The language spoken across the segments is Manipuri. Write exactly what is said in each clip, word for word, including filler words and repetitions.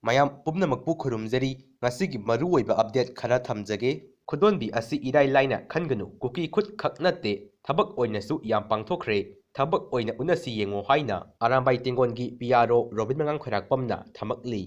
ꯃꯌꯥꯝ ꯄꯨꯝꯅꯃꯛꯄꯨ ꯈꯨꯔꯨꯝꯖꯔꯤ꯫ ꯉꯁꯤꯒꯤ ꯃꯔꯨꯑꯣꯏꯕ update ꯈꯔ ꯊꯝꯖꯒꯦ꯫ ꯈꯨꯗꯣꯟꯕꯤ ꯑꯁꯤ ꯏꯔꯥꯏ ꯂꯥꯏꯅ ꯈꯟꯒꯅꯨ꯫ ꯀꯨꯀꯤ ꯈꯨꯠ ꯈꯛ ꯅꯠꯇꯦ, ꯊꯕꯛ ꯑꯣꯏꯅꯁꯨ ꯌꯥꯝ ꯄꯥꯡꯊꯣꯛꯈ꯭ꯔꯦ꯫ ꯊꯕꯛ ꯑꯣꯏꯅ ꯎꯅꯁꯤ ꯌꯦꯡꯉꯣ ꯍꯥꯏꯅ ꯑꯔꯥꯝꯕꯥꯏ ꯇꯦꯡꯒꯣꯟꯒꯤ P R O ꯔꯣꯕꯤꯟ ꯃꯉꯥꯡ ꯈꯣꯏꯔꯥꯛꯄꯝꯅ ꯊꯝꯃꯛꯂꯤ꯫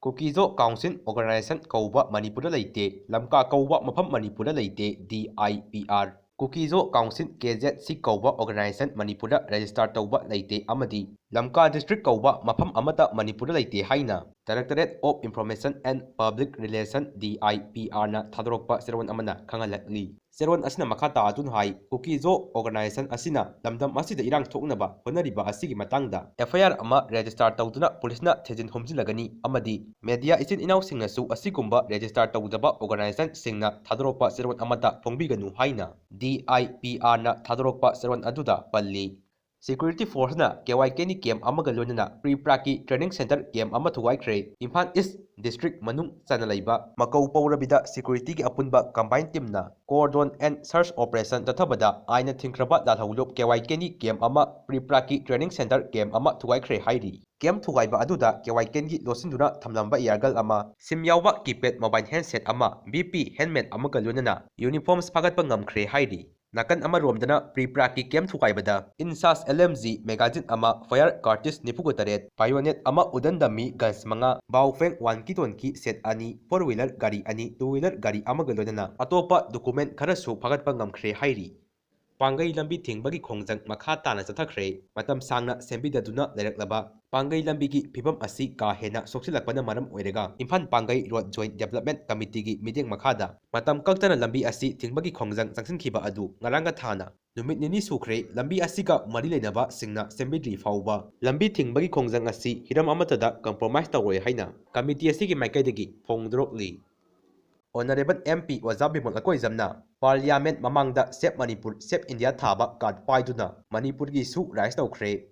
Kuki-Zo Council Organization ꯀꯧꯕ ꯃꯅꯤꯄꯨꯔꯗ ꯂꯩꯇꯦ, ꯂꯝꯀꯥ ꯀꯧꯕ ꯃꯐꯝ ꯃꯅꯤꯄꯨꯔꯗ ꯂꯩꯇꯦ, D I P R꯫ Kuki-Zo Council, K Z C ꯀꯧꯕ organization ꯃꯅꯤꯄꯨꯔꯗ register ꯇꯧꯕ ꯂꯩꯇꯦ ꯑꯃꯗꯤ ꯂꯝꯀꯥ district ꯀꯧꯕ ꯃꯐꯝ ꯑꯃꯠꯇ ꯃꯅꯤꯄꯨꯔꯗ ꯂꯩꯇꯦ ꯍꯥꯏꯅ Directorate of Information and Public Relation, D I P R ꯅ ꯊꯥꯗꯣꯔꯛꯄ ꯆꯦꯔꯣꯜ ꯑꯃꯅ ꯈꯪꯍꯜꯂꯛꯂꯤ꯫ ꯆꯦꯔꯣꯜ ꯑꯁꯤꯅ ꯃꯈꯥ ꯇꯥꯗꯨꯅ ꯍꯥꯏ, Kuki-Zo organization ꯑꯁꯤꯅ ꯂꯝꯗꯝ ꯑꯁꯤꯗ ꯏꯔꯥꯡ ꯊꯣꯛꯅꯕ ꯍꯣꯠꯅꯔꯤꯕ ꯑꯁꯤꯒꯤ ꯃꯇꯥꯡꯗ F I R ꯑꯃ register ꯇꯧꯗꯨꯅ ꯄꯨꯂꯤꯁꯅ ꯊꯤꯖꯤꯟ ꯍꯨꯝꯖꯤꯜꯂꯒꯅꯤ ꯑꯃꯗꯤ media ꯏꯆꯤꯟ ꯏꯅꯥꯎꯁꯤꯡꯅꯁꯨ ꯑꯁꯤꯒꯨꯝꯕ register ꯇꯧꯗꯕ organizationꯁꯤꯡꯅ ꯊꯥꯗꯣꯔꯛꯄ ꯆꯦꯔꯣꯜ ꯑꯃꯠꯇ ꯐꯣꯡꯕꯤꯒꯅꯨ ꯍꯥꯏꯅ D I P R ꯅ ꯊꯥꯗꯣꯔꯛꯄ ꯆꯦꯔꯣꯜ ꯑꯗꯨꯗ ꯄꯜꯂꯤ꯫ Security forceꯅ K Y K ꯅꯤ camp ꯑꯃꯒ ꯂꯣꯏꯅꯅ pre-pragꯀꯤ training center camp ꯑꯃ ꯊꯨꯒꯥꯏꯈ꯭ꯔꯦ꯫ ꯏꯝꯐꯥꯜ East district ꯃꯅꯨꯡ ꯆꯟꯅ ꯂꯩꯕ ꯃꯀꯧ ꯄꯧꯔꯕꯤꯗ securityꯒꯤ ꯑꯄꯨꯟꯕ combined teamꯅ cordon and search operation ꯆꯠꯊꯕꯗ ꯑꯥꯏꯟꯅ ꯊꯤꯡꯈ꯭ꯔꯕ ꯂꯥꯜꯍꯧꯂꯨꯞ K Y K ꯅꯤ camp ꯑꯃ pre-pragꯀꯤ training center camp ꯑꯃ ꯊꯨꯒꯥꯏꯈ꯭ꯔꯦ ꯍꯥꯏꯔꯤ꯫ Camp ꯊꯨꯒꯥꯏꯕ ꯑꯗꯨꯗ K Y Kꯒꯤ ꯂꯣꯠꯁꯤꯟꯗꯨꯅ ꯊꯝꯂꯝꯕ ear gun ꯑꯃ, SIM ꯌꯥꯎꯕ keypad mobile handset ꯑꯃ, B P helmet ꯑꯃꯒ ꯂꯣꯏꯅꯅ uniforms ꯐꯥꯒꯠꯄ ꯉꯝꯈ꯭ꯔꯦ ꯍꯥꯏꯔꯤ꯫ ꯅꯥꯀꯟ ꯑꯃꯔꯣꯝꯗꯅ pre-pragꯀꯤ camp ꯊꯨꯒꯥꯏꯕꯗ INSAS L M G magazine ꯑꯃ, fire cartridge ꯅꯤꯐꯨꯒ ꯇꯔꯦꯠ, bayonet ꯑꯃ, wooden dummy guns ꯃꯉꯥ, Baofeng walkie talkie set ꯑꯅꯤ, four wheeler ꯒꯥꯔꯤ ꯑꯅꯤ, two wheeler ꯒꯥꯔꯤ ꯑꯃꯒ ꯂꯣꯏꯅꯅ ꯑꯇꯣꯞꯄ document ꯈꯔꯁꯨ ꯐꯥꯒꯠꯄ ꯉꯝꯈ꯭ꯔꯦ ꯍꯥꯏꯔꯤ꯫ ꯄꯥꯡꯒꯩ ꯂꯝꯕꯤ ꯊꯤꯡꯕꯒꯤ ꯈꯣꯡꯖꯪ ꯃꯈꯥ ꯇꯥꯅ ꯆꯠꯊꯈ꯭ꯔꯦ꯫ ꯃꯇꯝ ꯁꯥꯡꯅ ꯁꯦꯝꯕꯤꯗꯗꯨꯅ ꯂꯩꯔꯛꯂꯕ ꯄꯥꯡꯒꯩ ꯂꯝꯕꯤꯒꯤ ꯐꯤꯕꯝ ꯑꯁꯤ ꯀꯥ ꯍꯦꯟꯅ ꯁꯣꯛꯆꯤꯜꯂꯛꯄꯅ ꯃꯔꯝ ꯑꯣꯏꯔꯒ ꯏꯝꯐꯥꯜ ꯄꯥꯡꯒꯩ Road Joint Development Committeeꯒꯤ ꯃꯤꯠꯌꯦꯡ ꯃꯈꯥꯗ ꯃꯇꯝ ꯀꯛꯇꯅ ꯂꯝꯕꯤ ꯑꯁꯤ ꯊꯤꯡꯕꯒꯤ ꯈꯣꯡꯖꯪ ꯆꯪꯁꯤꯟꯈꯤꯕ ꯑꯗꯨ ꯉꯔꯥꯡꯒ ꯊꯥꯅ ꯅꯨꯃꯤꯠ ꯅꯤꯅꯤ ꯁꯨꯈ꯭ꯔꯦ꯫ ꯂꯝꯕꯤ ꯑꯁꯤꯒ ꯃꯔꯤ ꯂꯩꯅꯕꯁꯤꯡꯅ ꯁꯦꯝꯕꯤꯗ꯭ꯔꯤ ꯐꯥꯎꯕ ꯂꯝꯕꯤ ꯊꯤꯡꯕꯒꯤ ꯈꯣꯡꯖꯪ ꯑꯁꯤ ꯍꯤꯔꯝ ꯑꯃꯠꯇꯗ compromise ꯇꯧꯔꯣꯏ ꯍꯥꯏꯅ committee ꯑꯁꯤꯒꯤ ꯃꯥꯏꯀꯩꯗꯒꯤ ꯐꯣꯡꯗꯣꯔꯛꯂꯤ꯫ Honourable M P ꯑꯣꯖꯥ ꯕꯤꯃꯣꯜ ꯑꯀꯣꯏꯖꯝꯅ Parliament ꯃꯃꯥꯡꯗ Save Manipur, Save India ꯊꯥꯕ card ꯄꯥꯏꯗꯨꯅ ꯃꯅꯤꯄꯨꯔꯒꯤꯁꯨ raise ꯇꯧꯈ꯭ꯔꯦ꯫